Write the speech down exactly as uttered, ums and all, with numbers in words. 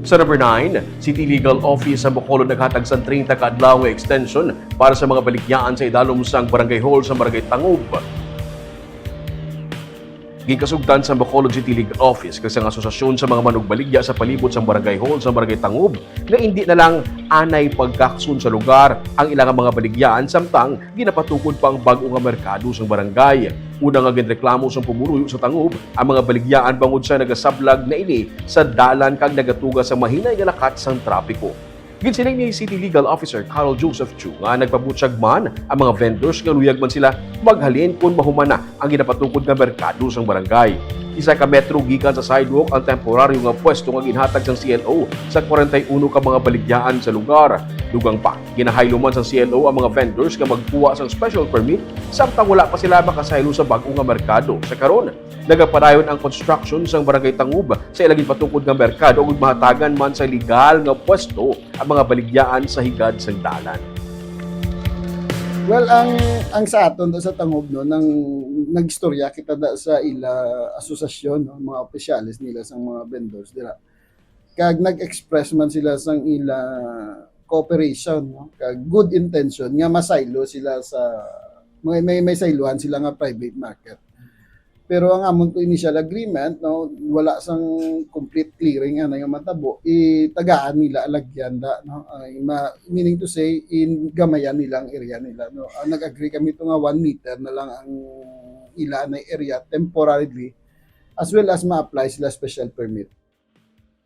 Sa number nine, City Legal Office sa Bacolod naghatag sang treinta ka adlaw nga extension para sa mga baligyaan sa idalom sang Barangay Hall sa Barangay Tangub. Ginkasugtan sa Bacolod City Legal Office kag sang Asosasyon sa mga Manugbaligya sa palibot sang Barangay Hall sa Barangay Tangub nga indi na lang anay pagkakson sa lugar ang ilang mga baligyaan samtang ginapatukod pa ang bag-o nga merkado sang barangay. Una nga ginreklamo sang pumuluyo sa Tangub ang mga baligyaan bangod sa nagasablag na ini sa dalan kag nagatuga sa mahinay nga lakat sang trapiko. Ginsiling ni City Legal Officer Carl Joseph Chu nga nagpabutyag man ang mga vendors nga luyag man sila maghalin kon mahuman na ang ginapatukod nga merkado sang barangay. Isa ka metro gikan sa sidewalk ang temporaryo nga pwesto nga ginhatag sang C L O sa kwarenta y uno ka mga baligyaan sa lugar. Dugang pa, ginahaylo man sang C L O ang mga vendors nga magkuha sang special permit samtang wala pa sila makasaylo sa bag-o nga merkado. Sa karon, nagapadayon ang construction sang Barangay Tangub sa ila ginpatukod nga merkado ug mahatagan man sa legal nga pwesto ang mga baligyaan sa higad sang dalan. Well, ang ang sa aton do sa Tangub, no, nang nagistorya kita da sa ila asosasyon, no, mga opisyales nila sang mga vendors dira. Kag nag-express man sila sang ila cooperation, no, kag good intention nga masaylo sila sa may may, may sayluhan sila nga private market. Pero ang amon to initial agreement, no, wala sang complete clearing anay nga matabo, itagaan nila alagyan da, no. Ay, ma, meaning to say, in gamayan nila ang area nila, no. Ang nag-agree kami to nga one meter na lang ang ila na area temporarily, as well as ma-apply sila special permit.